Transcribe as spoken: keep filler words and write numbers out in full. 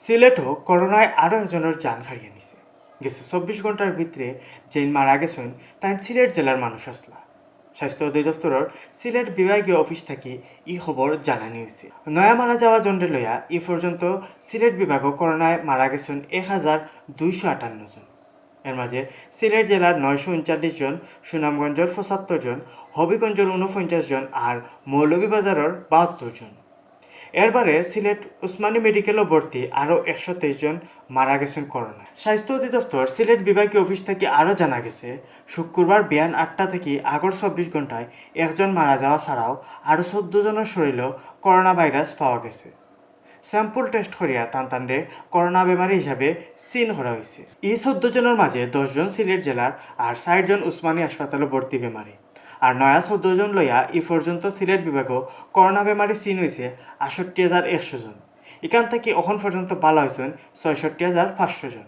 সিলেটও করোনায় আরও একজনের জান হারিয়ে নিছে। গেছে চব্বিশ ঘন্টার ভিতরে যেইন মারা গেছইন, তাইন সিলেট জেলার মানুষ আছলা। স্বাস্থ্য অধিদপ্তরর সিলেট বিভাগীয় অফিস থাকি ই খবর জানানি হইছে। নয়া মারা যাওয়া জনরে লইয়া ই পর্যন্ত সিলেট বিভাগও করোনায় মারা গেছইন এক হাজার দুইশো আটান্ন জন। এর মাঝে সিলেট জেলার নয়শো ঊনচল্লিশ জন, সুনামগঞ্জর পঁচাত্তর জন, হবিগঞ্জর ঊনপঞ্চাশ জন আর মৌলভীবাজারর বাহাত্তর জন। এরবারে সিলেট উসমানী মেডিকেলও ভর্তি আরও একশো তেইশ জন মারা গেছইন করোনায়। স্বাস্থ্য অধিদপ্তর সিলেট বিভাগীয় অফিস থাকি আরও জানা গেছে, শুক্রবার বিয়ান আটটা থাকি আগর চব্বিশ ঘন্টায় একজন মারা যাওয়া ছাড়াও আরও চোদ্দ জনের শরীরেও করোনা ভাইরাস পাওয়া গেছে। স্যাম্পল টেস্ট করিয়া তান তানরে করোনা বেমারি হিসাবে চিন করা হইছে। ই চোদ্দ জনের মাঝে দশ জন সিলেট জেলার আর চাইর জন উসমানী হাসপাতালো ভর্তি বেমারি। আর নয়া চোদ্দ জন লইয়া ই পর্যন্ত সিলেট বিভাগও করোনা বেমারি চিন হইছে আটষট্টি হাজার একশো জন। ইখান থাকি অখন পর্যন্ত ভালা হইছইন ছয়ষট্টি হাজার পাঁচশো জন।